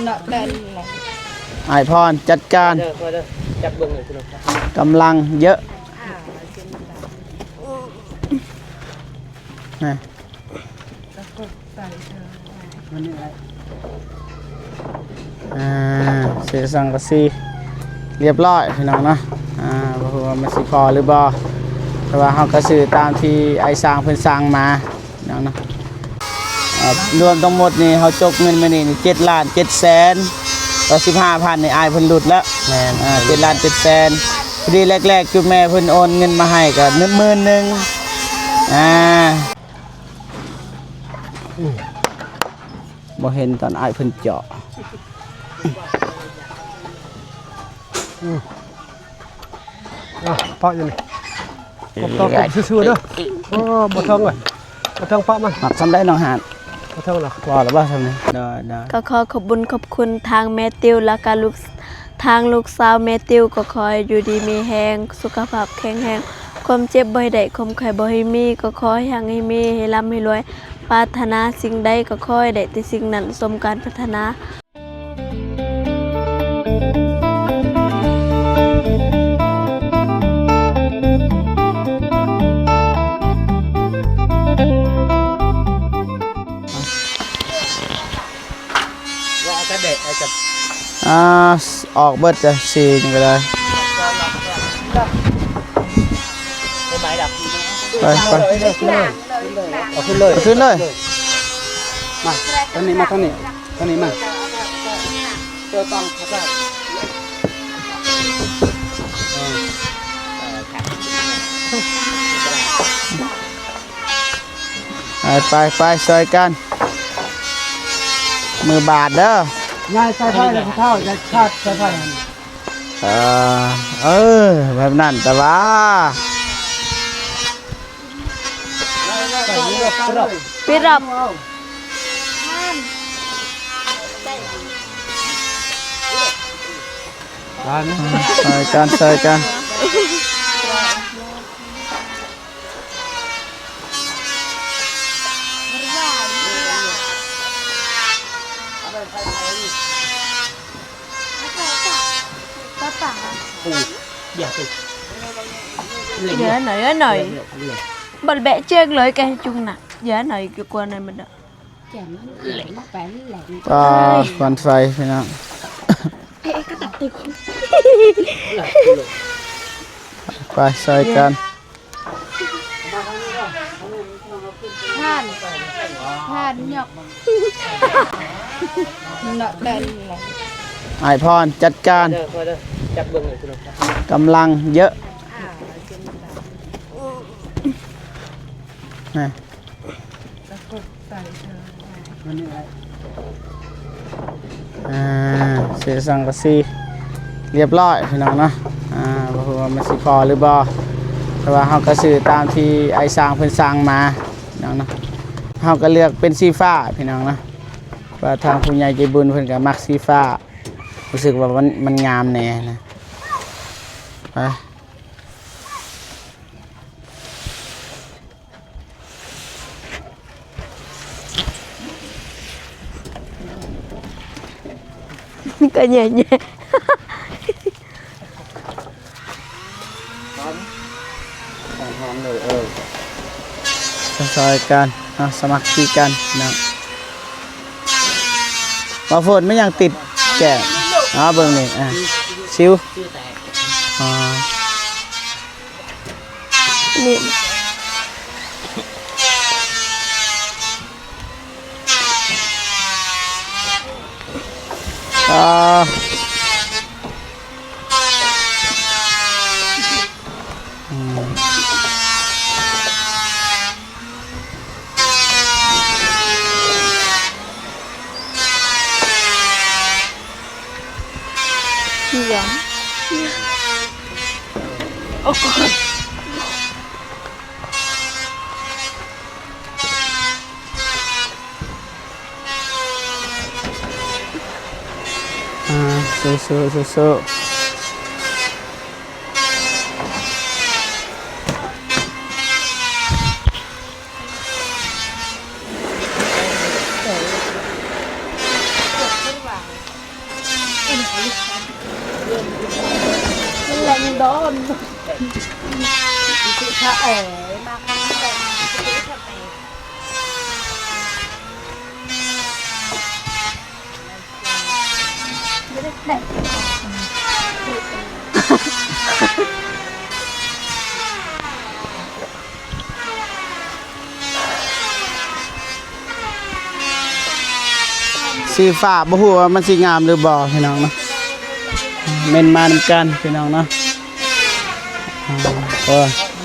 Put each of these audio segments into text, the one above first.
ເນາະ ແຕ່ ອ້າຍພອນຈັດການ ເດີ ເດີ ຈັບເບິ່ງເລີຍ ກຳລັງເຍາະ ນະ. ອ່າ ເສສັງກະສີລຽບຮ້ອຍພີ່ນ້ອງເນາະ. ອ່າ ບໍ່ຮູ້ວ່າມັນຊິພໍຫຼືບໍ່ ແຕ່ວ່າເຮົາກໍຊື້ຕາມທີ່ອ້າຍຊ່າງເພິ່ນສັ່ງມາພີ່ນ້ອງເນາະ. ອ່າ ລວມທັງໝົດນີ້ ເຮົາຈົກເງິນມື້ນີ້ນີ້ ເຈັດລ້ານເຈັດແສນ ກໍສິບຫ້າພັນນີ້ ອ້າຍເພິ່ນຫຼຸດແລ້ວ. ແມ່ນ ອ່າ ເຈັດລ້ານເຈັດແສນ ພໍດີແລກໆ ຈຸແມ່ເພິ່ນໂອນເງິນມາໃຫ້ກໍໜຶ່ງໝື່ນໜຶ່ງ. ອ່າ ອືມ ບໍ່ເຫັນຕອນອ້າຍເພິ່ນເຈາະ. ອືມ ອ່ະ ເປາະຢູ່ນີ້ ກົບຕໍ່ກົບຊື່ໆເດີ. ໂອ້ ບໍ່ເທິງເອີຍ ບໍ່ເທິງ ເປາະມັນ. ມັກສ່ຳໃດນ້ອງຫານ ບໍ່ເທິງດອກ. ພໍແລ້ວບໍ່ສ່ຳນີ້? ໄດ້ ໄດ້. ກໍຂໍຂອບບຸນຂອບຄຸນທາງແມ່ຕິວ ແລ້ວກໍລູກ ທາງລູກສາວແມ່ຕິວ ກໍຂໍໃຫ້ຢູ່ດີມີແຮງ ສຸຂະພາບແຂງແຮງ ຄວາມເຈັບບໍ່ໃຫ້ໄດ້ ຄວາມໄຂ້ບໍ່ໃຫ້ມີ ກໍຂໍໃຫ້ຮັ່ງໃຫ້ມີ ໃຫ້ລ່ຳໃຫ້ລວຍ ປາດຖະໜາສິ່ງໃດກໍຂໍໃຫ້ໄດ້ແຕ່ສິ່ງນັ້ນ ສົມການປາດຖະໜາ. ວ່າເອົາແຕ່ແບະໄວ້ກັບ ອ່າ ອອກເບິດຈ້ະ ສີ່ນີ້ກໍໄດ້. ໄປ ໄປ ເອົາຂຶ້ນເລີຍ ເອົາຂຶ້ນເລີຍ. ມາ ທາງນີ້ ມາທາງນີ້ ທາງນີ້ມາ. ໄປ ໄປ ໄປ ຊ່ອຍກັນ ມືບາດເດີ. ຍ້າຍສາຍໄຟແລ້ວ ຜູ້ເຖົ້າ ຢ່າຂາດສາຍໄຟ. ເອີ ເອີ ແບບນັ້ນແຕ່ວ່າ ປິດລັບ ຊ່ອຍກັນ ຊ່ອຍກັນ. ເດີນໜ້ອຍ ເດີນໜ້ອຍ ບໍ່ແບະເຈີກເລີຍ ແກຈຸງນະ ເດີນໜ້ອຍກວ່ານັ້ນມັນ. ອ່າ ຄວັນໄຟພີ່ນ້ອງ ໄປຊ່ອຍກັນ. ທ່ານ ທ່ານຍົກ ເນາະ ແຕ່ ອ້າຍພອນຈັດການ ເດີ ເດີ ຈັບເບິ່ງເລີຍ ກຳລັງເຍາະ ນະ. ອ່າ ເສສັງກະສີລຽບຮ້ອຍພີ່ນ້ອງເນາະ. ອ່າ ບໍ່ຮູ້ວ່າມັນຊິພໍຫຼືບໍ່ ແຕ່ວ່າເຮົາກໍຊື້ຕາມທີ່ອ້າຍຊ່າງເພິ່ນສັ່ງມາພີ່ນ້ອງເນາະ. ເຮົາກໍເລືອກເປັນສີຟ້າພີ່ນ້ອງເນາະ ວ່າທາງຜູ້ໃຫຍ່ໃຈບຸນເພິ່ນກໍມັກສີຟ້າ ຮູ້ສຶກວ່າມັນ ມັນງາມແດ່ນະ. ໄປ. ມັນກໍແຍ່ໆ ຫອມໆ ເລີຍ ເອີ ຊ່ອຍໆ ກັນເນາະ ສາມັກຄີກັນເນາະ. ບ່າວຝົນ ແມ່ນຫຍັງຕິດແກ້ມ? ເອົາເບິ່ງນີ້ ອ່າ ຊິວ ຊິວແຕກ ອໍ. ນີ້ ອ່າ ອືມ. ຫຍັງ? ໂອ້ຍ ອ່າ ສູ້ໆ ສູ້ໆ. ແລະຍັງດອນ ຊິພາເອີຍ ມາ ສີຟ້າ ບໍ່ຮູ້ວ່າມັນຊິງາມຫຼືບໍ່ພີ່ນ້ອງເນາະ ເມັນມານຳກັນພີ່ນ້ອງເນາະ. ອືມ ເອີ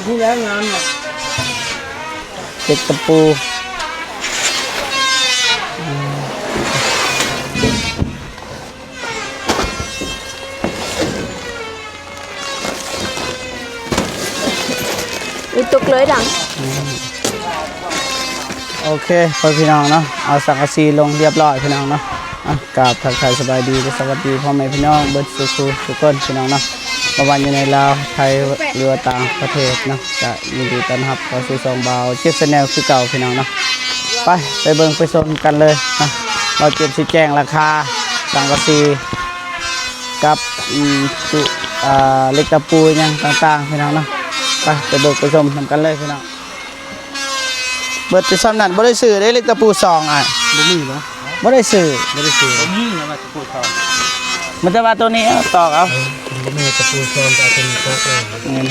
ນີ້ແຫຼະງາມເນາະ ເຫຼັກຕະປູ ອືມ ອຸດຕົກເລີຍດັງ ອືມ ໂອເຄ ພໍ່ແມ່ພີ່ນ້ອງເນາະ ເອົາສັງກະສີລົງຮຽບຮ້ອຍພີ່ນ້ອງເນາະ. ອ່ະ ກາບທັກທາຍສະບາຍດີ ແລະ ສະຫວັດດີພໍ່ແມ່ພີ່ນ້ອງເບິດສູ່ຜູ້ສູ່ຄົນພີ່ນ້ອງເນາະ ບໍ່ວ່າຢູ່ໃນລາວ ໄທ ຫຼືວ່າຕ່າງປະເທດເນາະ ກະຍິນດີຕ້ອນຮັບເຂົ້າສູ່ຊ່ອງບ່າວເຈັບແຊນແນວຄືເກົ່າພີ່ນ້ອງເນາະ. ໄປ ໄປເບິ່ງໄປຊົມກັນເລີຍນະ ບ່າວເຈັບຊິແຈ້ງລາຄາສັງກະສີກັບ ອືມ ຕຸ ອ່າ ເຫຼັກຕະປູຫຍັງຕ່າງໆ ພີ່ນ້ອງເນາະ. ໄປ ໄປເບິ່ງໄປຊົມນຳກັນເລີຍພີ່ນ້ອງ. ເບິດແຕ່ຊ່ຳນັ້ນ ບໍ່ໄດ້ຊື້ເດ້ ເຫຼັກຕະປູສອງ ອ້າຍ ບໍ່ມີບໍ່? ບໍ່ໄດ້ຊື້ ບໍ່ໄດ້ຊື້ ບໍ່ມີນະ ເຫຼັກຕະປູສອງ ມັນແຕ່ວ່າໂຕນີ້ເອົາຕອກເອົາ ເອີ ບໍ່ມີຕະປູສອງ ກໍເອົາໂຕນີ້ຕອກເລີຍ ແມ່ນ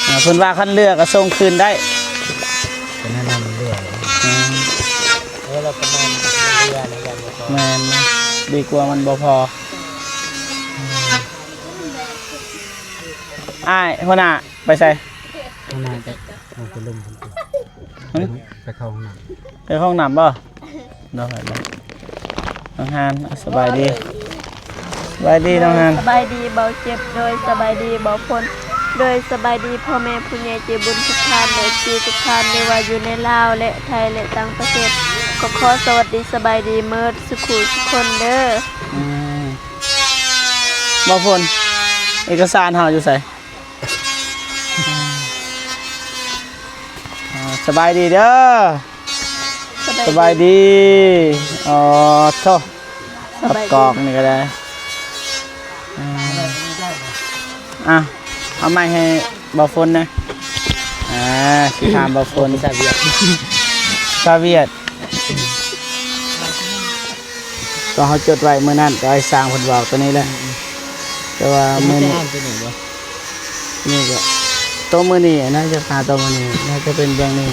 ອ່າ ເພິ່ນວ່າຄັນເຫຼືອກໍສົ່ງຄືນໄດ້ ກໍແນະນຳເຫຼືອ ອືມ ເອີ ລະປະມານເຫຼືອນະ ຢ້ານບໍ່ພໍ ແມ່ນ ດີກວ່າມັນບໍ່ພໍ ອືມ ອ້າຍ ຫົວໜ້າໄປໃສ? ຂ້າງໜ້າຈະເອົາໄປລົມ ຫຶ? ໄປເຂົ້າຫ້ອງນ້ຳ ໄປເຂົ້າຫ້ອງນ້ຳບໍ່? ນ້ອງຮານ ສະບາຍດີ ສະບາຍດີນ້ອງຮານ ສະບາຍດີບ່າວເຈັບ ໂດຍ ສະບາຍດີບ່າວພົນ ໂດຍ ສະບາຍດີພໍ່ແມ່ຜູ້ໃຫຍ່ໃຈບຸນທຸກທ່ານ ແລະ ເອັຟຊີ ທຸກທ່ານ ບໍ່ວ່າຢູ່ໃນລາວ ແລະ ໄທ ແລະ ຕ່າງປະເທດ ກໍຂໍສະຫວັດດີສະບາຍດີເໝິດສູ່ຜູ້ສູ່ຄົນເດີ. ອືມ ບ່າວພົນ ເອກະສານເຮົາຢູ່ໃສ? ອ່າ ສະບາຍດີເດີ ສະບາຍດີ ສະບາຍດີ ອໍ ໂທ້ ສະບາຍດີ ກັບກອກນີ້ກໍໄດ້ ອ່າ ອ່ະ ເອົາໄມ້ໃຫ້ບ່າວຝົນນະ ອ່າ ຊິຖາມບ່າວຝົນ ພາສາຫວຽດ ພາສາຫວຽດ. ກໍເຮົາຈົດໄວ້ມື້ນັ້ນ ກໍອ້າຍຊ່າງເພິ່ນເວົ້າຕົວນີ້ແຫຼະ ອືມ ແຕ່ວ່າມື້ນີ້ ນີ້ກໍ ໂຕມື້ນີ້ນະ ຈະຫາໂຕມື້ນີ້ ໜ້າຈະເປັນເລື່ອງນີ້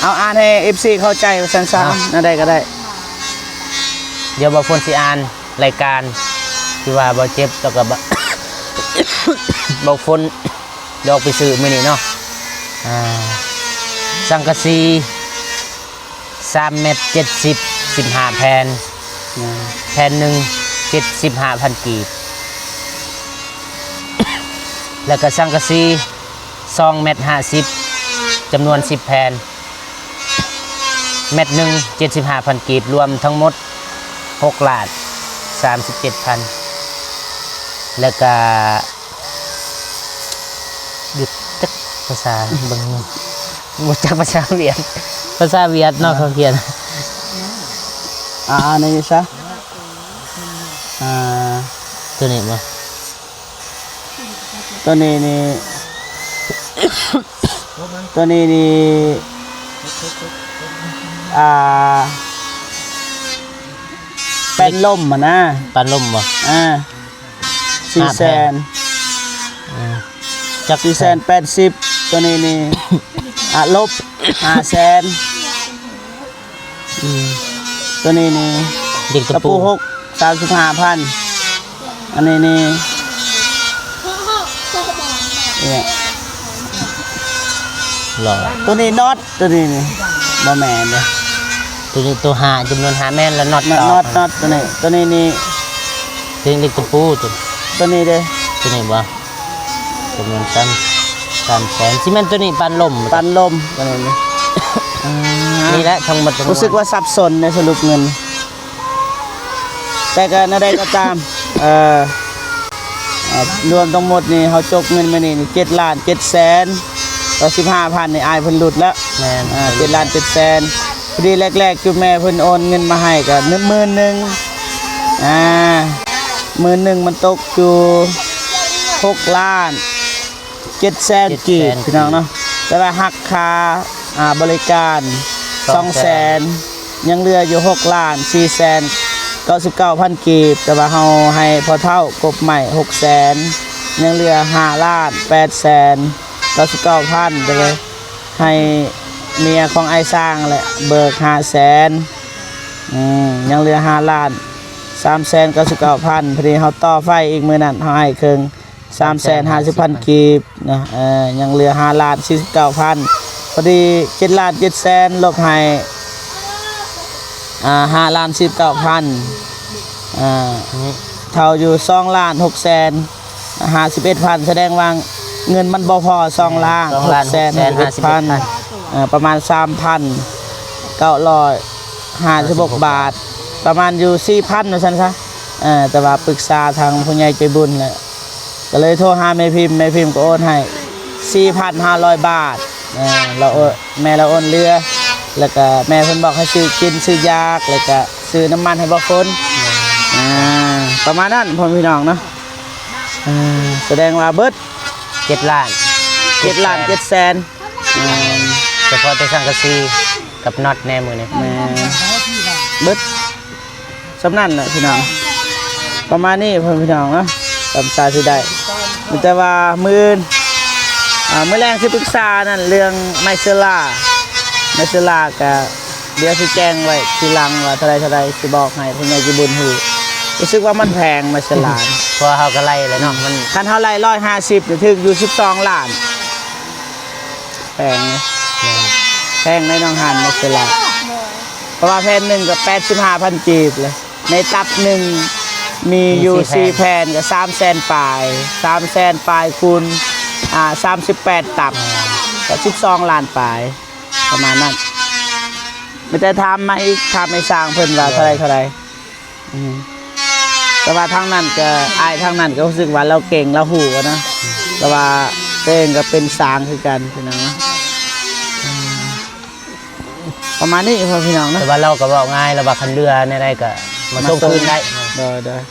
ເອົາອ່ານໃຫ້ເອັຟຊີເຂົ້າໃຈວ່າຊັ້ນຊະ ອ່າ ແນວໃດກໍໄດ້ ດຽວບ່າວຝົນຊິອ່ານ ລາຍການທີ່ວ່າບ່າວເຈັບ ແລ້ວກໍບ່າວ ບ່າວຝົນ ດອກໄປຊື້ມື້ນີ້ເນາະ ອ່າ ສັງກະສີສາມແມັດເຈັດສິບ ສິບຫ້າແຜ່ນ ແມ່ນ ແຜ່ນໜຶ່ງ ເຈັດສິບຫ້າພັນກີບ ແລ້ວກໍສັງກະສີສອງແມັດຫ້າສິບ ຈຳນວນສິບແຜ່ນ ແມັດໜຶ່ງ ເຈັດສິບຫ້າພັນກີບ ລວມທັງໝົດຫົກລ້ານສາມສິບເຈັດພັນ ແລ້ວກະ ຢຸດຈັກພາສາເບິ່ງ ບໍ່ຈັກພາສາຫວຽດ ພາສາຫວຽດເນາະ ເຂົາຂຽນ ອ່າ ອ່ານໃນນີ້ຊະ ອ່າ ຕົວນີ້ບໍ່? ຕົວນີ້ນີ້ ຕົວນີ້ນີ້ ອ່າ ແປ້ນລົມຫັ້ນນະ ປານລົມບໍ່? ອ່າ ສີ່ແສນ ອ່າ ຈັກສີ່ແສນແປດສິບ ຕົວນີ້ນີ້ ອ່າ ລົບຫ້າແສນ ອືມ ຕົວນີ້ນີ້ ເດັກຕະປູ ຕະປູຫົກ ສາມສິບຫ້າພັນ ອັນນີ້ນີ້ ນີ້ ຫຼໍ້ ຕົວນີ້ນັອດ ຕົວນີ້ນີ້ ບໍ່ແມ່ນເດ້ ຕົວນີ້ຕົວຫ້າ ຈຳນວນຫ້າ ແມ່ນລະ ນັອດ ນັອດ ຕອກ ນັອດ ນັອດ ຕົວນີ້ ຕົວນີ້ນີ້ ເດັກ ເດັກຕະປູ ຕົວ ຕົວນີ້ເດ້ ຕົວນີ້ບໍ່? ຈຳນວນສາມ ສາມແສນ ຊິແມ່ນຕົວນີ້ປານລົມ ປານລົມ ປານລົມ ອ່າ ນີ້ແຫຼະທັງໝົດທັງມວນ ຮູ້ສຶກວ່າສັບສົນໃນສະຫຼຸບເງິນ ແຕ່ກໍແນວໃດກໍຕາມ ເອີ ເ ອ່າ ລວມທັງໝົດນີ້ ເຮົາຈົກເງິນມື້ນີ້ເຈັດລ້ານເຈັດແສນ ກໍສິບຫ້າພັນນີ້ ອ້າຍເພິ່ນຫຼຸດແລ້ວ. ແມ່ນ ອ່າ ເຈັດລ້ານເຈັດແສນ. ພໍດີແລກໆ ຈຸແມ່ເພິ່ນໂອນເງິນມາໃຫ້ກໍໜຶ່ງໝື່ນໜຶ່ງ ອ່າ ໝື່ນໜຶ່ງ ມັນຕົກຢູ່ຫົກລ້ານເຈັດແສນ ເຈັດແສນ ກີບ ພີ່ນ້ອງເນາະ. ແຕ່ວ່າຫັກຄ່າ ອ່າ ບໍລິການສອງແສນ ສອງແສນ ຍັງເຫຼືອຢູ່ຫົກລ້ານສີ່ແສນເກົ້າສິບເກົ້າພັນກີບ. ແຕ່ວ່າເຮົາໃຫ້ພໍ່ເຖົ້າກົບໃໝ່ຫົກແສນ ຍັງເຫຼືອຫ້າລ້ານແປດແສນເກົ້າສິບເກົ້າພັນ. ແຕ່ວ່າໃຫ້ເມຍຂອງອ້າຍຊ້າງແຫຼະ ເບີກຫ້າແສນ ອືມ ຍັງເຫຼືອຫ້າລ້ານສາມແສນເກົ້າສິບເກົ້າພັນ. ພໍດີເຮົາຕໍ່ໄຟອີກ ມື້ນັ້ນເຮົາໃຫ້ເຄິ່ງ ສາມແສນຫ້າສິບພັນກີບເນາະ ເອີ ຍັງເຫຼືອຫ້າລ້ານສີ່ສິບເກົ້າພັນ. ພໍດີເຈັດລ້ານເຈັດແສນ ລົບໃຫ້ ອ່າ ຫ້າລ້ານສີ່ສິບເກົ້າພັນ ອ່າ ເທົ່າຢູ່ສອງລ້ານຫົກແສນຫ້າສິບເອັດພັນ. ສະແດງວ່າເງິນມັນບໍ່ພໍສອງລ້ານຫົກແສນຫ້າສິບເອັດພັນ ເອີ ປະມານສາມພັນເກົ້າຮ້ອຍຫ້າສິບຫົກບາດ ປະມານຢູ່ສີ່ພັນ ວ່າຊັ້ນຊະ. ເອີ ແຕ່ວ່າປຶກສາທາງຜູ້ໃຫຍ່ໃຈບຸນແຫຼະ ກໍເລີຍໂທຫາແມ່ພິມ ແມ່ພິມກໍໂອນໃຫ້ສີ່ພັນຫ້າຮ້ອຍບາດ. ເອີ ລາວໂອ ແມ່ລາວໂອນເຫຼືອ ແລ້ວກໍແມ່ເພິ່ນບອກໃຫ້ຊື້ກິນ ຊື້ຢາກ ແລ້ວກໍຊື້ນ້ຳມັນໃຫ້ບໍ່ຝົນ. ອ່າ ປະມານນັ້ນ ພໍ່ແມ່ພີ່ນ້ອງເນາະ. ອ່າ ສະແດງວ່າເບິດເຈັດລ້ານ ເຈັດລ້ານເຈັດແສນ ອືມ ສະເພາະແຕ່ສັງກະສີກັບນັອດແນ່ມື້ນີ້ ແມ່ນ ເບິດ ສ່ຳນັ້ນແຫຼະພີ່ນ້ອງ ປະມານນີ້ພໍ່ແມ່ພີ່ນ້ອງເນາະ ສ່ຳຊາຊິໄດ້. ມີແຕ່ວ່າມື້ອື່ນ ອ່າ ມື້ແລງຊິປຶກສານັ້ນເລື່ອງໄມ້ເຊື້ອລາ ໄມ້ເຊື້ອລາກະ ດຽວຊິແຈ້ງໄວ້ທີຫຼັງວ່າເທົ່າໃດເທົ່າໃດ ຊິບອກໃຫ້ຜູ້ໃຫຍ່ໃຈບຸນຮູ້. ຮູ້ສຶກວ່າມັນແພງ ໄມ້ສະຫຼານ ເພາະວ່າເຮົາກໍໄລ່ແລ້ວເນາະ ມັນ ຄັນເຮົາໄລ່ຮ້ອຍຫ້າສິບ ຖືກຢູ່ສິບສອງລ້ານ. ແພງເນາະ ແມ່ນ ແພງໃນໜອງຫານ ໄມ້ສະຫຼານ ເພາະວ່າແຜ່ນໜຶ່ງກໍແປດສິບຫ້າພັນກີບເລີຍ. ໃນຕັບໜຶ່ງມີຢູ່ ມີສີ່ແຜ່ນ ສີ່ແຜ່ນກໍສາມແສນປາຍ ສາມແສນປາຍຄູນ ອ່າ ສາມສິບແປດຕັບ ກໍສິບສອງລ້ານປາຍ ປະມານນັ້ນ. ມີແຕ່ຖາມມາອີກ ຖາມໄອ້ຊ່າງເພິ່ນວ່າເທົ່າໃດ ເທົ່າໃດ. ອືມ ແຕ່ວ່າທາງນັ້ນກໍ ອ້າຍທາງນັ້ນກໍຮູ້ສຶກວ່າລາວເກັ່ງ ລາວຮູ້ນະ ແຕ່ວ່າຕົວເອງກໍເປັນຊ່າງຄືກັນ ພີ່ນ້ອງ. ອືມ ປະມານນີ້ພໍ່ແມ່ພີ່ນ້ອງເນາະ ແຕ່ວ່າລາວກໍເວົ້າງ່າຍ ລາວວ່າຄັນເຫຼືອແນວໃດກໍມາສົ່ງຄືນໄດ້. ໂດຍ ໂດຍ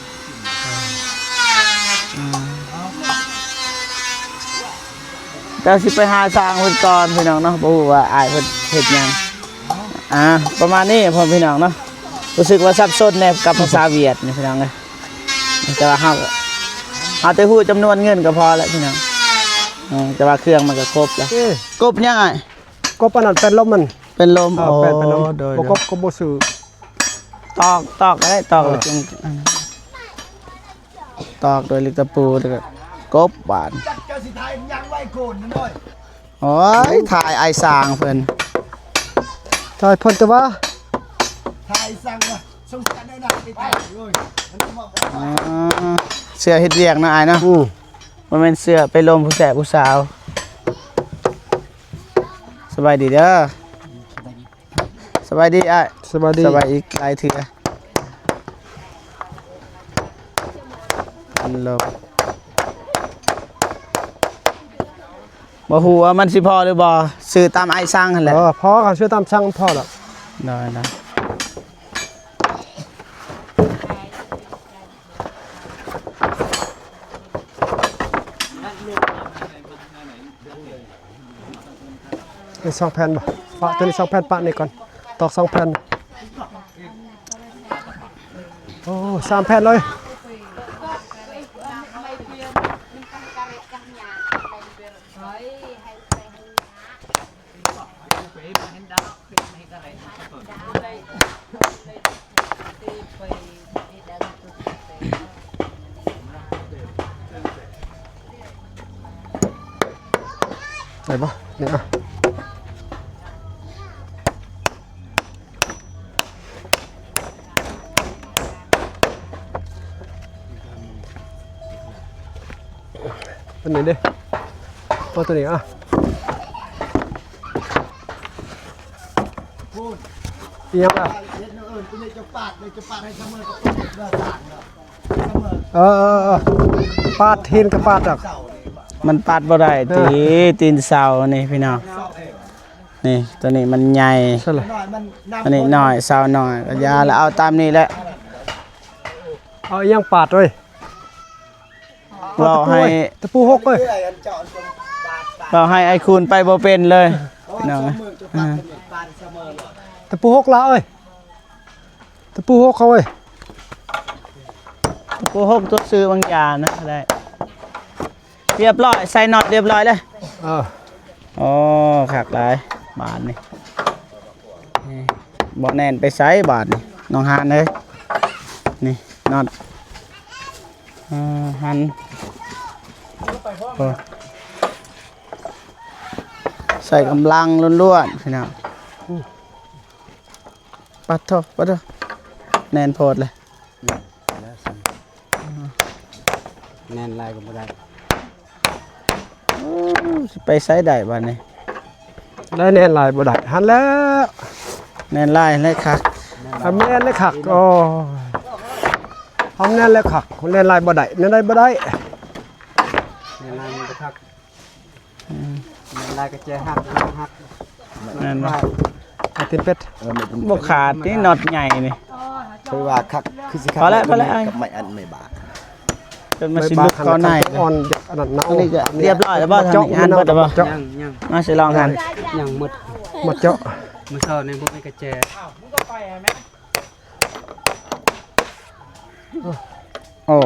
ອືມ ແຕ່ຊິໄປຫາຊ່າງເພິ່ນກ່ອນ ພີ່ນ້ອງເນາະ ບໍ່ຮູ້ວ່າອ້າຍເພິ່ນເຮັດຫຍັງ. ອ່າ ປະມານນີ້ພໍ່ແມ່ພີ່ນ້ອງເນາະ ຮູ້ສຶກວ່າສັບສົນແດ່ກັບພາສາຫວຽດນີ້ພີ່ນ້ອງເອີຍ ແຕ່ວ່າເຮົາ ເຮົາແຕ່ຮູ້ຈຳນວນເງິນກໍພໍແລ້ວພີ່ນ້ອງ. ອືມ ແຕ່ວ່າເຄື່ອງມັນກໍຄົບແລ້ວ. ເອີ ກົບຫຍັງອ້າຍ? ກົບອັນນັ້ນ ແປ້ນລົມມັນ ແປ້ນລົມ. ເອີ ໂອ້ ແປ້ນ ແປ້ນລົມ ໂດຍ ບໍ່ ໂດຍ ກົບກໍບໍ່ຊື້. ຕອກ ຕອກກໍໄດ້ ຕອກ ເອີ ແລ້ວຈຶ່ງ ຕອກໂດຍເຫຼັກຕະປູ ແລ້ວກໍກົບບາດ. ເຈົ້າຊິຖ່າຍຍັງໄວ້ໂກນນັ້ນເດີ. ໂອ້ຍ ຖ່າຍອ້າຍຊ່າງເພິ່ນ ຖ່າຍເພິ່ນແຕ່ວ່າ ຖ່າຍຊ່າງວ່າ ສົງສານໄດ້ນະ ໄປຖ່າຍ ໂອ້ຍ ມັນບໍ່ ອ່າ ເສື້ອເຮັດວຽກເນາະອ້າຍເນາະ. ອືມ ບໍ່ແມ່ນເສື້ອໄປລົມຜູ້ແສບຜູ້ສາວ. ສະບາຍດີເດີ. ສະບາຍດີອ້າຍ. ສະບາຍດີ. ສະບາຍອີກຫຼາຍເທື່ອ. ອັນໂລ ບໍ່ຮູ້ວ່າມັນຊິພໍຫຼືບໍ່ ຊື້ຕາມອ້າຍສັ່ງຫັ້ນແຫຼະ. ເອີ ພໍ ຄັນຊື້ຕາມສັ່ງພໍລະ. ໄດ້ ໄດ້. ເປັນສອງແຜ່ນບໍ່? ປະຕົວນີ້ສອງແຜ່ນ ປະນີ້ກ່ອນ ຕອກສອງແຜ່ນ. ໂອ້ ສາມແຜ່ນເລີຍ. ໄດ້ບໍ່? ນີ້ ອ່ະ ອັນນີ້ເດ້ ເອົາຕົວນີ້ ອ່ະ. ອີ່ຫຍັງລະ? ເຮັດແນວອື່ນ ຕົວນີ້ຈະປາດເລີຍ ຈະປາດໃຫ້ສະເໝີກັບຕົວນີ້ເດີ ສ້າງເດີ. ເອີໆໆ ປາດ ຫີນກໍປາດດອກ ມັນປາດບໍ່ໄດ້ຕິ ເອີ ຕີນເສົານີ້ພີ່ນ້ອງ. ນີ້ ໂຕນີ້ມັນໃຫຍ່ ໃຊ່ລະ ອັນນີ້ນ້ອຍ ເສົານ້ອຍ ກໍຢ່າລະ ເອົາຕາມນີ້ແຫຼະ. ເອົາອີ່ຫຍັງປາດເວີຍ? ເວົ້າໃຫ້ ຕະປູຫົກເວີຍ ເວົ້າໃຫ້ອ້າຍຄູນໄປບໍ່ເປັນເລີຍ ພີ່ນ້ອງເອີຍ. ຕະປູຫົກລະເອີຍ ຕະປູຫົກເຂົາເວີຍ ຕະປູຫົກຕົວຊື້ບາງຢ່າງນະ ໄດ້ ຮຽບຮ້ອຍ ໃສ່ນັອດຮຽບຮ້ອຍເລີຍ. ເອີ ໂອ້ ຄັກຫຼາຍບາດນີ້ ນີ້ ບໍ່ແໜ້ນໄປໃສບາດນີ້ ນ້ອງຫານເອີຍ. ນີ້ນັອດ ເອີ ຫັນ ໂອ້ ໃສ່ກຳລັງລ້ວນໆ ພີ່ນ້ອງ. ປາດໂທ້ ປາດໂທ້ ແໜ້ນໂພດເລີຍ. ແໜ້ນຫຼາຍກໍບໍ່ໄດ້ ໂອ້ ຊິໄປໃສໄດ້ບາດນີ້ ໄດ້ແໜ້ນຫຼາຍບໍ່ໄດ້ ຫັ້ນແຫຼະ ແໜ້ນຫຼາຍແລ້ວຄັກ ຄັນແໜ້ນແລ້ວຄັກ. ໂອ້ຍ ຄັນແໜ້ນແລ້ວຄັກ ແໜ້ນຫຼາຍບໍ່ໄດ້ ແໜ້ນຫຼາຍບໍ່ໄດ້ ແໜ້ນຫຼາຍມັນບໍ່ຄັກ. ອືມ ແມ່ນລາຍກະແຈຫັກ ຫັກ ແມ່ນບໍ່? ຂາດ ອາ ຕີນເປັດ ເອີ ແມ່ນຕີນເປັດ ບໍ່ຂາດຕິ ນັອດໃຫຍ່ນີ້ ຄືວ່າຄັກ ຄືຊິຄັກ ພໍແລ້ວ ພໍແລ້ວ ກັບໄມ້ອັນ ໄມ້ບາກ ຈົນມັນຊິຫຼຸດເຂົ້າໃນ ອ່ອນ ອັນນັ້ນເນາະ. ອັນນີ້ກໍຮຽບຮ້ອຍແລ້ວບໍ່? ທາງນີ້ຫັນເບິດແລ້ວບໍ່? ຍັງ ຍັງ ມາຊິລອງຫັນ ຍັງໝົດ ໝົດເຈາະ ມື້ເຊົ້ານີ້ບໍ່ມີກະແຈ. ໂອ້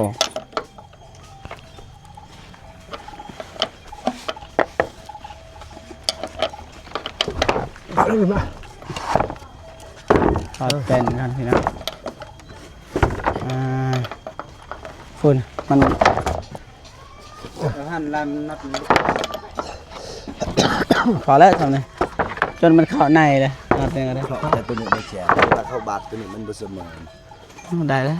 ເອົາເລີຍມາ ເອົາເຕັນກັນພີ່ນ້ອງ ອ່າ ພຸ້ນ ມັນ ເອົາຫັ້ນລຳນັດ ພໍແລ້ວຊ່ຳນີ້ ຈົນມັນເຂົ້າໃນເລີຍ ນັດນີ້ກໍໄດ້ ເພາະແຕ່ໂຕນີ້ມັນແຈ ແຕ່ວ່າເຂົ້າບາດໂຕນີ້ມັນບໍ່ສະເໝີ. ໄດ້ແລ້ວ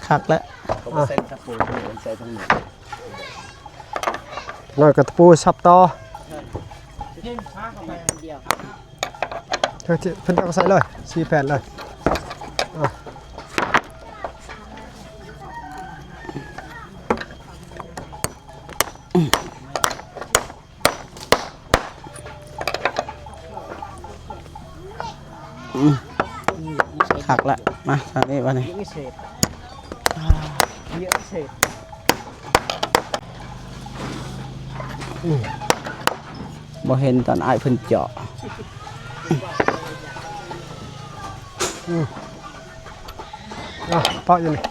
ຄັກແລ້ວ ເຂົາບໍ່ໃສ່ຕະປູ ມັນໃສ່ທາງນີ້ ນ້ອຍກະຕະປູສັບຕໍ່ ເພິ່ນເອົາໃສ່ເລີຍ ສີ່ແຜ່ນເລີຍ ອາ ອືມ ຄັກລະ ມາທາງນີ້ບາດນີ້ ບໍ່ເຫັນຕອນອ້າຍເພິ່ນເຈາະ ອືມ. ອ່ະ ປະຢູ່ນີ້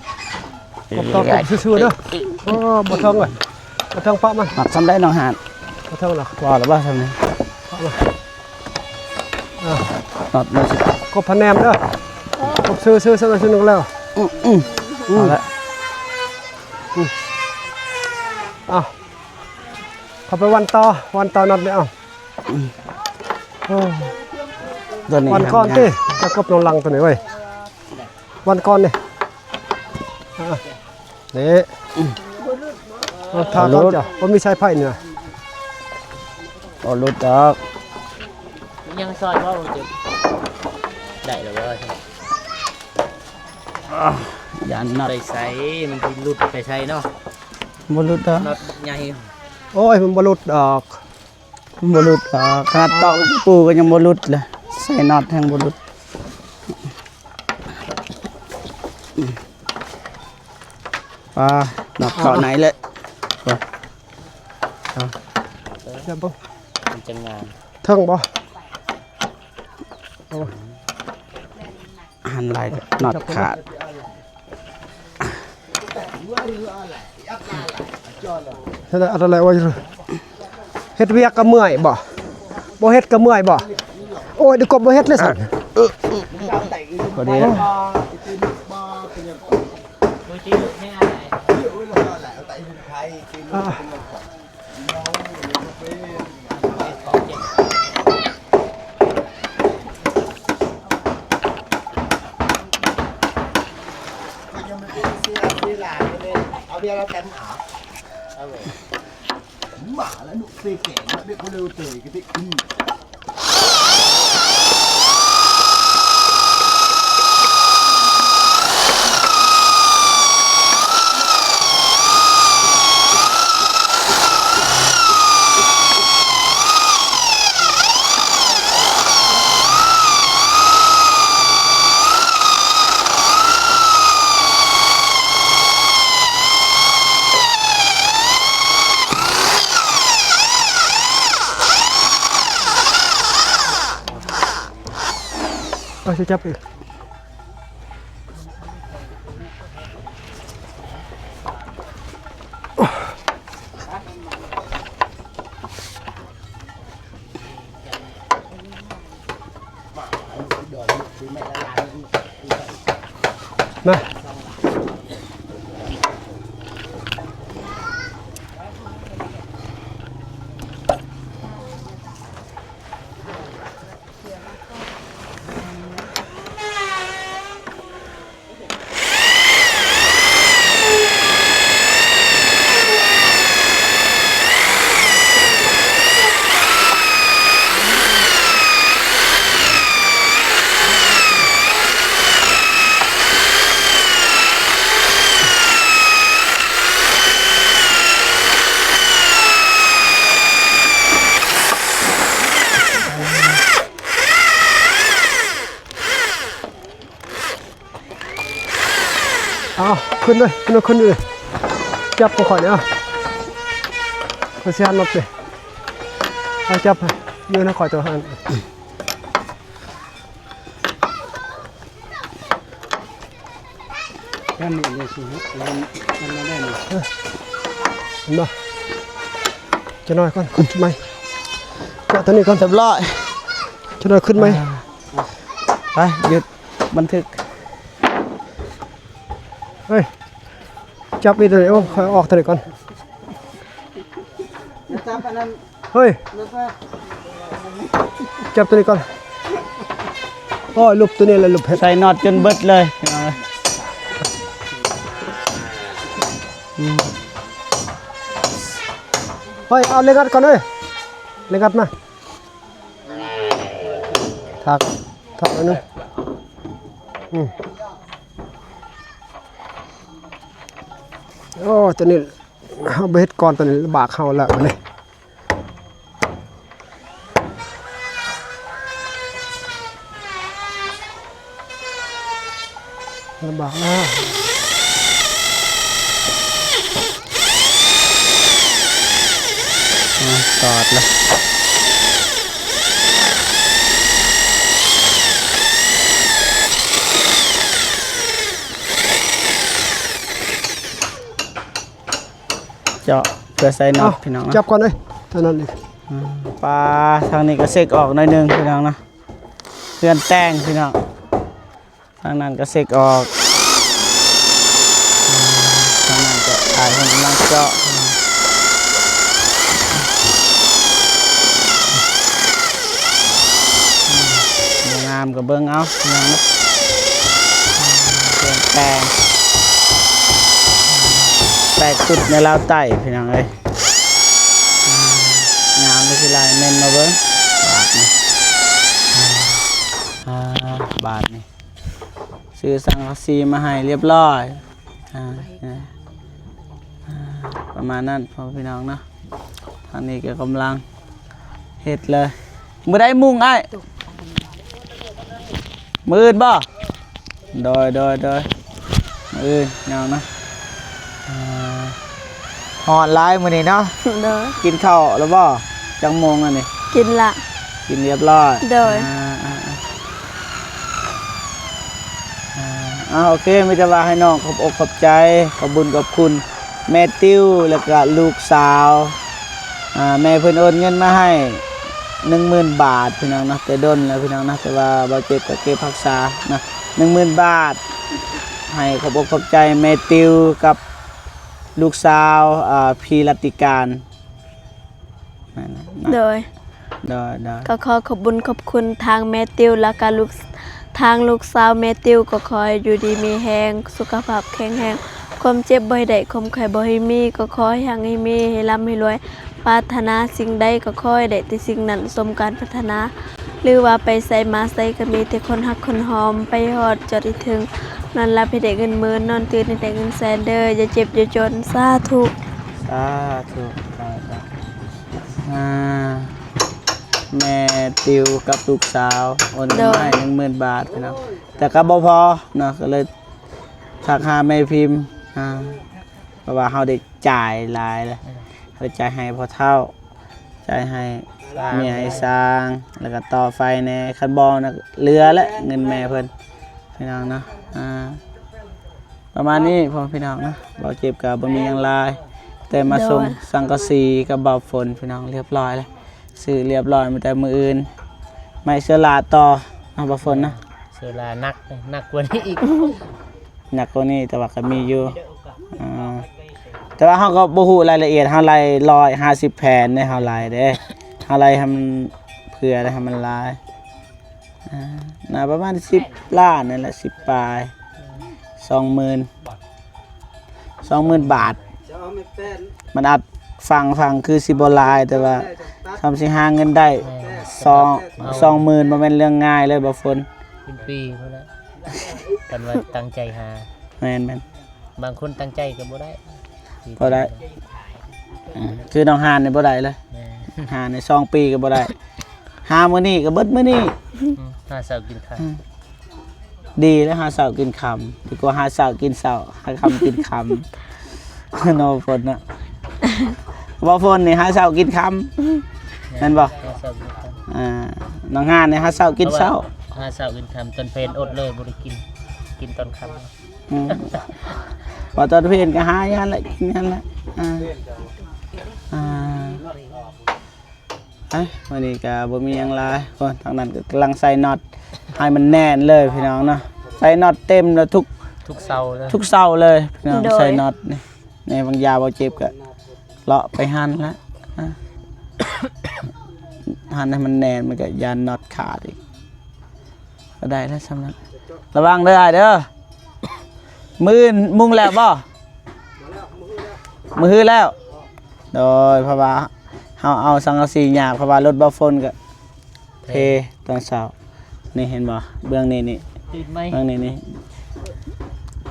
ເອີ ກົບຕໍ່ກົບຊື່ໆເດີ ໂອ້ ບໍ່ເຖິງເວີຍ ບໍ່ເຖິງປະມັນ ມັກຊ່ຳໃດນ້ອງຫານ ບໍ່ເຖິງລະ ພໍລະບໍ່ຊ່ຳນີ້ ປະມັນ ອ່ະ ນັອດມັນຊິ ກົບພະແນມເດີ ກົບຊື່ໆ ຊ່ຳໃດຊື່ໜຶ່ງແລ້ວ ອືມໆ ອືມ ເອົາລະ ອືມ ອ່ະ ເຂົ້າໄປວັນຕໍ່ ວັນຕໍ່ນັອດນີ້ ເອົາ ອືມ ໂອ້ ຕົວນີ້ວັນກ່ອນຕິ ຈະກົບລົງຫຼັງຕົວນີ້ເວີຍ ວັນກ່ອນນີ້ ອ່າ ນີ້ ອືມ ເອົາ ຖ້າກ່ອນ ບໍ່ຫຼຸດ ຈ້ະ ບໍ່ມີສາຍໄຟນີ້ນະ ບໍ່ຫຼຸດດອກ ຍັງຊອຍບໍ່ ໄດ້ແລ້ວເວີຍ ອ່າ ຢ້ານນັອດ ໄປໃສ ມັນຊິຫຼຸດໄປໃສເນາະ ບໍ່ຫຼຸດດອກ ນັອດບັກໃຫຍ່ ໂອ້ຍ ມັນບໍ່ຫຼຸດດອກ. ບໍ່ຫຼຸດດອກ ຂະໜາດຕອກຕະປູກໍຍັງບໍ່ຫຼຸດເລີຍ ໃສ່ນັອດແຮງບໍ່ຫຼຸດ ອ່າ ນັອດເຂົ້າໃນເລີຍ ເອີ ເອີ ມັນຈະງາມ ເຖິງບໍ່? ໂອ້ ຫັ້ນຫຼາຍນັອດຂາດ ເຮັດອະໄລວະ ເຮັດວຽກກໍເມື່ອຍບໍ່? ບໍ່ເຮັດກໍເມື່ອຍບໍ່? ໂອ້ຍ ດຽວກໍບໍ່ເຮັດເລີຍຊັ້ນ ພໍດີ ອ່າ. ເ ເອົາ ຊິຈັບອີກ. ມາ. ເອົາ ຂຶ້ນເລີຍ ຂຶ້ນເລີຍ ຂຶ້ນຢູ່ເລີຍ ຈັບຂອງຂ້ອຍນີ້ ເອົາ ຂ້ອຍຊິຫັນລົດເດ້ ເອົາ ຈັບ ຢູ່ນຳຂ້ອຍໂຕຫັ້ນ ອັນນີ້ ອັນນີ້ຊິເຮັດ ອັນນັ້ນໄດ້ນີ້ ເອີ ເຫັນບໍ່? ຈັກໜ້ອຍກ່ອນ ຂຶ້ນໃໝ່ ເກາະຕົວນີ້ກ່ອນ ຮຽບຮ້ອຍ ຈັກໜ້ອຍຂຶ້ນໃໝ່ ອ່າ ໄປ ຢຸດ ບັນທຶກ ເຮີ້ຍ ຈັບນີ້ຕົວນີ້ ໂອ້ ຂ້ອຍອອກຕົວນີ້ກ່ອນ ຈັບອັນນັ້ນ ເຮີ້ຍ ຈັບຕົວນີ້ກ່ອນ ໂອ້ຍ ຫຼຸບຕົວນີ້ແຫຼະ ຫຼຸບເຮັດ ໃສ່ນັອດຈົນເບິດເລີຍ ພີ່ນ້ອງເອີຍ ອືມ ເຮີ້ຍ ເອົາເຫຼັກງັດກ່ອນເອີຍ ເຫຼັກງັດມາ ຖັກ ຖັກໜ້ອຍໜຶ່ງ ອືມ ໂອ້ ຕົວນີ້ເຮົາບໍ່ເຮັດກ່ອນ ຕົວນີ້ລຳບາກເຮົາແລ້ວບັດນີ້ ລຳບາກແລ້ວ ອາ ຕອດລະ ເຈາະເພື່ອໃສ່ນັອດ ເອົ້າ ພີ່ນ້ອງເນາະ ຈັບກ່ອນເອີຍ ເທົ່ານັ້ນເອງ ອືມ ປາ ທາງນີ້ກໍເຊັກອອກໜ້ອຍໜຶ່ງ ພີ່ນ້ອງເນາະ ເຮືອນແຕ່ງ ພີ່ນ້ອງ ທາງນັ້ນກໍເຊັກອອກ ທາງນັ້ນກໍອ້າຍເພິ່ນກຳລັງເຈາະ ບໍ່ງາມກໍເບິ່ງເອົາ ພີ່ນ້ອງເນາະ ເຄື່ອງແຕ່ງ ແປກສຸດໃນລາວໃຕ້ ພີ່ນ້ອງເອີຍ ງາມເລີຍ ຊິລາຍເມັນມາເບິ່ງ ບາດນີ້ ອ່າ ບາດນີ້ ຊື້ສັງກະສີມາໃຫ້ລຽບຮ້ອຍ ອ່າ ອ່າ ປະມານນັ້ນ ພໍ່ແມ່ພີ່ນ້ອງເນາະ ທາງນີ້ກໍກຳລັງເຮັດເລີຍ ມື້ໃດມຸງອ້າຍ? ມື້ອື່ນບໍ່? ໂດຍ ໂດຍ ໂດຍ ມື້ອື່ນພີ່ນ້ອງເນາະ ອ່າ ຮ້ອນຫຼາຍມື້ນີ້ເນາະ ໂດຍ ກິນເຂົ້າແລ້ວບໍ່? ຈັກໂມງແລ້ວນີ້? ກິນລະ ກິນລຽບຮ້ອຍ ໂດຍ ອ່າ ອ່າ ອ່າ ອ່າ ໂອເຄ ມີແຕ່ວ່າໃຫ້ນ້ອງຂອບອົກຂອບໃຈ ຂອບບຸນຂອບຄຸນແມ່ຕິວ ແລ້ວກະລູກສາວ ອ່າ ແມ່ເພິ່ນໂອນເງິນມາໃຫ້ໜຶ່ງໝື່ນບາດ ພີ່ນ້ອງເນາະ ແຕ່ດົນແລ້ວ ພີ່ນ້ອງເນາະ ແຕ່ວ່າບ່າວເຈັບກໍເກັບຮັກສາເນາະ ໜຶ່ງໝື່ນບາດ ໃຫ້ຂອບອົກຂອບໃຈແມ່ຕິວກັບລູກສາວ ອ່າ ພີ່ລັດຕິການ ນັ້ນແຫຼະ ໂດຍ ໂດຍ ໂດຍ ກໍຂໍຂອບບຸນຂອບຄຸນທາງແມ່ຕິວ ແລ້ວກໍລູກ ທາງລູກສາວແມ່ຕິວ ກໍຂໍໃຫ້ຢູ່ດີມີແຮງ ສຸຂະພາບແຂງແຮງ ຄວາມເຈັບບໍ່ໃຫ້ໄດ້ ຄວາມໄຂ້ບໍ່ໃຫ້ມີ ກໍຂໍໃຫ້ຮັ່ງໃຫ້ມີ ໃຫ້ລ່ຳໃຫ້ລວຍ ປາດຖະໜາສິ່ງໃດກໍຂໍໃຫ້ໄດ້ແຕ່ສິ່ງນັ້ນ ສົມການປາດຖະໜາ ຫຼືວ່າໄປໃສມາໃສກໍມີແຕ່ຄົນຮັກຄົນຫອມ ໄປຮອດຈອດໃຫ້ເຖິງ ນອນຫຼັບໃຫ້ໄດ້ເງິນໝື່ນ ນອນຕື່ນໃຫ້ໄດ້ເງິນແສນເດີ ຢ່າເຈັບຢ່າຈົນ ສາທຸ ສາທຸ ສາທຸ ອ່າ ແມ່ຕິວກັບລູກສາວໂອນເງິນມາໃຫ້ ໂດຍ ໜຶ່ງໝື່ນບາດ ພີ່ນ້ອງ ແຕ່ກໍບໍ່ພໍເນາະ ກໍເລີຍທັກຫາແມ່ພິມ ອ່າ ເພາະວ່າເຮົາໄດ້ຈ່າຍຫຼາຍແລ້ວ ເຮົາໄດ້ຈ່າຍໃຫ້ພໍ່ເຖົ້າ ຈ່າຍໃຫ້ ເມຍໃຫ້ສ້າງ ແລ້ວກໍຕໍ່ໄຟແດ່ ຄັນບໍ່ນະເຫຼືອແຫຼະເງິນແມ່ເພິ່ນ ພີ່ນ້ອງເນາະ. ອ່າ ປະມານນີ້ພໍ່ພີ່ນ້ອງເນາະ ເວົ້າເຈັບກໍບໍ່ມີຫຍັງຫຼາຍ ແຕ່ມາສົ່ງ ໂດຍ ສັງກະສີກັບບ່າວຝົນ ພີ່ນ້ອງ ຮຽບຮ້ອຍແລ້ວ ຊື້ຮຽບຮ້ອຍ ມີແຕ່ມື້ອື່ນ ໄມ້ເຊື້ອລາຕໍ່ເນາະ ບ່າວຝົນເນາະ. ເຊື້ອລາໜັກ ໜັກກວ່ານີ້ອີກ ໜັກກວ່ານີ້ ແຕ່ວ່າກໍມີຢູ່. ອ່າ ແຕ່ວ່າເຮົາກໍບໍ່ຮູ້ລາຍລະອຽດ ເຮົາໄລ່ຮ້ອຍຫ້າສິບແຜ່ນເດ້ ເຮົາໄລ່ເດ້ ເຮົາໄລ່ໃຫ້ມັນເຜື່ອ ໄດ້ໃຫ້ມັນຫຼາຍ. ອ່າ ໜ້າປະມານສິບລ້ານນີ້ແຫຼະ ສິບປາຍ ສອງໝື່ນ ສອງໝື່ນບາດ. ມັນອາດຟັງ ຟັງຄືຊິບໍ່ຫຼາຍ ແຕ່ວ່າຊ່ຳຊິຫາເງິນໄດ້ ແມ່ນ ສອງ ສອງໝື່ນ ບໍ່ແມ່ນເລື່ອງງ່າຍເລີຍ ບ່າວຝົນ. ເປັນປີພຸ້ນແຫຼະ ຄັນວ່າຕັ້ງໃຈຫາ. ແມ່ນໆ ບາງຄົນຕັ້ງໃຈກໍບໍ່ໄດ້ ບໍ່ໄດ້. ອືມ ຄືນ້ອງຫານນີ້ບໍ່ໄດ້ເລີຍ ແມ່ນ ຫານນີ້ສອງປີກໍບໍ່ໄດ້ ຫາມື້ນີ້ກໍເບິດມື້ນີ້. ອືມ ຫາເຊົ້າກິນຄ່ຳ. ອືມ ດີແລ້ວ ຫາເຊົ້າກິນຄ່ຳ ດີກວ່າຫາເຊົ້າກິນເຊົ້າ ຫາຄ່ຳກິນຄ່ຳ ເນາະ ຝົນເນາະ. ບໍ່ ຝົນນີ້ຫາເຊົ້າກິນຄ່ຳ ແມ່ນບໍ່? ຫາເຊົ້າກິນຄ່ຳ. ອ່າ ນ້ອງຫານນີ້ຫາເຊົ້າກິນເຊົ້າ ຫາເຊົ້າກິນຄ່ຳ ຕອນເພນອົດເລີຍ ບໍ່ໄດ້ກິນ ກິນຕອນຄ່ຳ. ອືມ ວ່າຕອນເພນກໍຫາຢູ່ຫັ້ນແຫຼະ ກິນຢູ່ຫັ້ນແຫຼະ. ອ່າ ອ່າ ເອີຍ ມື້ນີ້ກໍບໍ່ມີຫຍັງຫຼາຍ. ໂອ້ ທາງນັ້ນກໍກຳລັງໃສ່ນັອດໃຫ້ມັນແໜ້ນເລີຍພີ່ນ້ອງເນາະ ໃສ່ນັອດເຕັມແລ້ວທຸກ ທຸກເສົາເລີຍ ທຸກເສົາເລີຍພີ່ນ້ອງ. ໂດຍ ໃສ່ນັອດນີ້ ໃນບາງຢາບໍ່ເຈັບກໍເລາະໄປຫັ້ນລະ ອ່າ ຫັ້ນໃຫ້ມັນແໜ້ນ ມັນກໍຢ້ານນັອດຂາດອີກ. ກໍໄດ້ແລ້ວຊ່ຳນັ້ນ ລະວັງເດີອ້າຍເດີ. ມື້ອື່ນມຸງແລ້ວບໍ່? ມື້ຮືແລ້ວ ໂດຍ ເພາະວ່າເຮົາເອົາສັງກະສີຫຍາບ ເພາະວ່າລົດບ່າວຝົນກໍເພຕອນເຊົ້າ. ນີ້ເຫັນບໍ່ ເບື້ອງນີ້ນີ້ ຕື່ນໃໝ່ ເບື້ອງນີ້ນີ້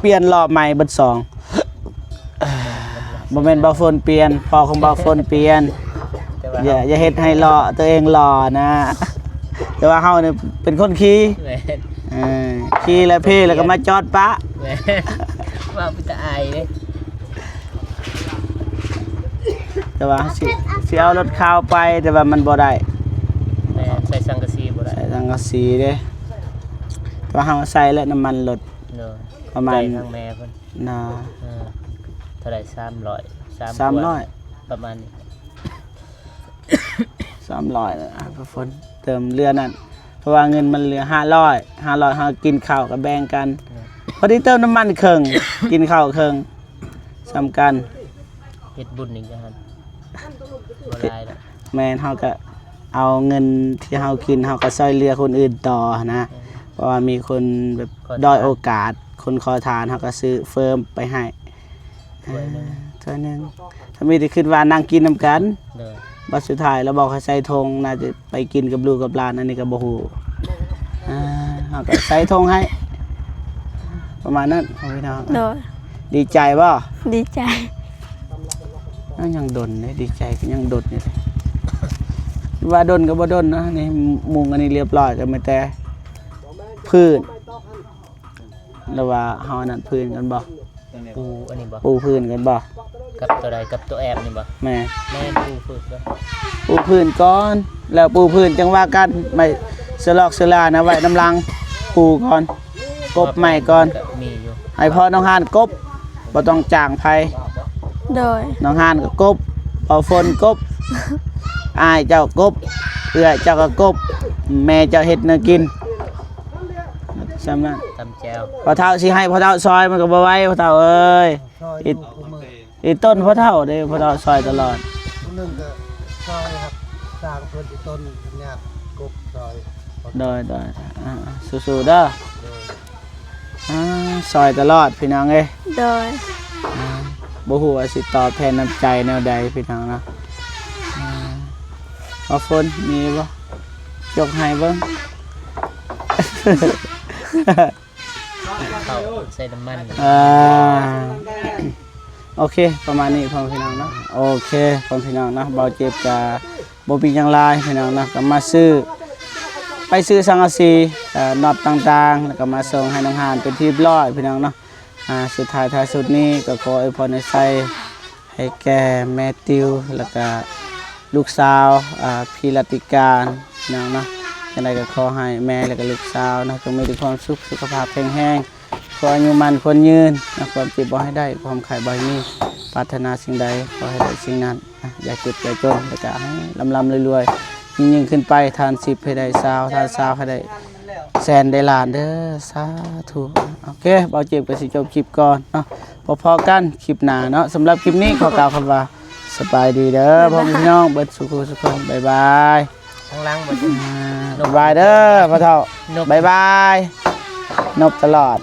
ປ່ຽນລອບໃໝ່ເບິດສອງ ບໍ່ແມ່ນບ່າວຝົນປ່ຽນ ພໍ່ຂອງບ່າວຝົນປ່ຽນ. ແຕ່ວ່າ ຢ່າ ຢ່າເຮັດໃຫ້ຫຼໍ່ ຕົວເອງຫຼໍ່ນະ ແຕ່ວ່າເຮົານີ້ເປັນຄົນຂີ່. ແມ່ນ ເອີ ຂີ່ແລ້ວເພແລ້ວກໍມາຈອດປະ. ແມ່ນ ວ່າເປັນຕາອາຍເດ້ ແຕ່ວ່າຊິ ຊິເອົາລົດຂາວໄປ ແຕ່ວ່າມັນບໍ່ໄດ້. ແມ່ນ ໃສ່ສັງກະສີບໍ່ໄດ້ ໃສ່ສັງກະສີເດ້ ແຕ່ວ່າເຮົາໃສ່ແລ້ວນ້ຳມັນລົດ. ໂດຍ ປະມານ ໃສ່ທາງແມ່ເພິ່ນ ນະ ເອີ ເທົ່າໃດ ສາມຮ້ອຍ ສາມ ສາມຮ້ອຍ ປະມານນີ້ ສາມຮ້ອຍນະ ອ່າ ຝົນເຕີມເຫຼືອນັ້ນ ເພາະວ່າເງິນມັນເຫຼືອຫ້າຮ້ອຍ ຫ້າຮ້ອຍ ເຮົາກິນເຂົ້າກໍແບ່ງກັນ. ແມ່ນ ພໍດີເຕີມນ້ຳມັນເຄິ່ງ ກິນເຂົ້າເຄິ່ງ ສ່ຳກັນ. ເຮັດບຸນນີ້ກໍຫັ້ນ ບໍ່ຫຼາຍດອກ. ແມ່ນ ເຮົາກໍເອົາເງິນທີ່ເຮົາກິນ ເຮົາກໍຊ່ອຍເຫຼືອຄົນອື່ນຕໍ່ນະ. ແມ່ນ ເພາະວ່າມີຄົນແບບ ຂໍທານ ດ້ອຍໂອກາດ ຄົນຂໍທານ ເຮົາກໍຊື້ເພີ່ມໄປໃຫ້ ຖ້ວຍໜຶ່ງ ເອີ ຖ້ວຍໜຶ່ງ. ຖ້າມີແຕ່ຄິດວ່ານັ່ງກິນນຳກັນ. ໂດຍ ບັດສຸດທ້າຍລາວບອກໃຫ້ໃສ່ຖົງ ໜ້າຈະໄປກິນກັບລູກກັບຫຼານ ອັນນີ້ກໍບໍ່ຮູ້. ອ່າ ເຮົາກໍໃສ່ຖົງໃຫ້ ປະມານນັ້ນ ພີ່ນ້ອງ. ໂດຍ ດີໃຈບໍ່? ດີໃຈ. ເອົ້າ ຍັງດົນເດ້ ດີໃຈກໍຍັງດົນຢູ່ເດ້ ວ່າດົນກໍບໍ່ດົນນະ. ນີ້ມຸງອັນນີ້ລຽບຮ້ອຍ ກໍມີແຕ່ພື້ນ ຫຼືວ່າເຮົາອັນນັ້ນພື້ນກັນບໍ່? ປູອັນນີ້ບໍ່? ປູພື້ນກັນບໍ່? ກັບຕົວໃດ? ກັບຕົວແອບນີ້ບໍ່? ແມ່ນ ແມ່ນ ປູພື້ນກ່ອນ ປູພື້ນກ່ອນ ແລ້ວປູພື້ນຈັ່ງວ່າກັນ. ໄມ້ສະຫຼອກສະຫຼານະໄວ້ນຳຫຼັງ ປູກ່ອນ ກົບໄມ້ກ່ອນ. ມີຢູ່ ໃຫ້ພໍ່ນ້ອງຫານກົບ ບໍ່ຕ້ອງຈ້າງໃຜ. ໂດຍ ນ້ອງຫານກໍກົບ ເປົ່າຝົນກົບ ອ້າຍເຈົ້າກົບ ເອື້ອຍເຈົ້າກໍກົບ ແມ່ເຈົ້າເຮັດແນວກິນ ຊ່ຳນັ້ນ. ຕຳແຈ່ວ ພໍ່ເຖົ້າຊິໃຫ້ພໍ່ເຖົ້າຊ່ອຍມັນກໍບໍ່ໄຫວ ພໍ່ເຖົ້າເອີຍ. ອີ ອີຕົ້ນພໍ່ເຖົ້າເດ້ ພໍ່ເຖົ້າຊ່ອຍຕະຫຼອດ. ຜູ້ໜຶ່ງກໍຊ່ອຍຮັບສ້າງເພິ່ນ ອີຕົ້ນຍາດກົບຊ່ອຍ. ໂດຍ ໂດຍ ອ່າ ສູ້ໆເດີ. ໂດຍ ອ່າ ຊ່ອຍຕະຫຼອດພີ່ນ້ອງເອີຍ. ໂດຍ ອ່າ ບໍ່ຮູ້ວ່າຊິຕອບແທນນ້ຳໃຈແນວໃດພີ່ນ້ອງເນາະ. ອ່າ ວ່າຝົນມີບໍ່? ຍົກໃຫ້ເບິ່ງ. ເຂົ້າໃສ່ນ້ຳມັນ. ອ່າ ໂອເຄ ປະມານນີ້ພໍ່ແມ່ພີ່ນ້ອງເນາະ. ໂອເຄ ພໍ່ແມ່ພີ່ນ້ອງເນາະ ເບົາເຈັບກະບໍ່ມີຫຍັງຫຼາຍພີ່ນ້ອງເນາະ ກໍມາຊື້ ໄປຊື້ສັງກະສີ ເອີ ນັອດຕ່າງໆ ແລ້ວກໍມາສົ່ງໃຫ້ນ້ອງຫານເປັນທີ່ຮຽບຮ້ອຍພີ່ນ້ອງເນາະ. ອ່າ ສຸດທ້າຍທ້າຍສຸດນີ້ກໍຂໍອວຍພອນໃຫ້ໄຊ ໃຫ້ແກ່ແມ່ຕິວ ແລ້ວກະ ລູກສາວ ອ່າ ພິລັດຕິການເນາະ ເນາະ. ຈັ່ງໃດກໍຂໍໃຫ້ແມ່ ແລະກໍລູກສາວເນາະ ຈົ່ງມີແຕ່ຄວາມສຸກ ສຸຂະພາບແຂງແຮງ ຂໍອາຍຸໝັ້ນຂວັນຍືນເນາະ ຄວາມເຈັບບໍ່ໃຫ້ໄດ້ ຄວາມໄຂ້ບໍ່ໃຫ້ມີ ປາດຖະໜາສິ່ງໃດຂໍໃຫ້ໄດ້ສິ່ງນັ້ນນະ ຢ່າເຈັບຢ່າຈົນ ແລ້ວກໍໃຫ້ລ່ຳໆລວຍໆ ຍິ່ງໆຂຶ້ນໄປ ທ່ານສິບໃຫ້ໄດ້ຊາວ ທ່ານຊາວໃຫ້ໄດ້ແສນ ໄດ້ລ້ານເດີ ສາທຸ. ໂອເຄ ບ່າວເຈັບກໍຊິຈົບຄລິບກ່ອນເນາະ ພໍ້ໆກັນຄລິບໜ້າເນາະ. ສຳລັບຄລິບນີ້ຂໍກ່າວຄຳວ່າ ສະບາຍດີເດີພໍ່ແມ່ພີ່ນ້ອງເບິດສູ່ຜູ້ສູ່ຄົນ ບາຍບາຍ. ທາງຫຼັງບໍ່ ອ່າ ບາຍບາຍເດີພໍ່ເຖົ້າ ນົບ ບາຍບາຍ. ນົບຕະຫຼອດ.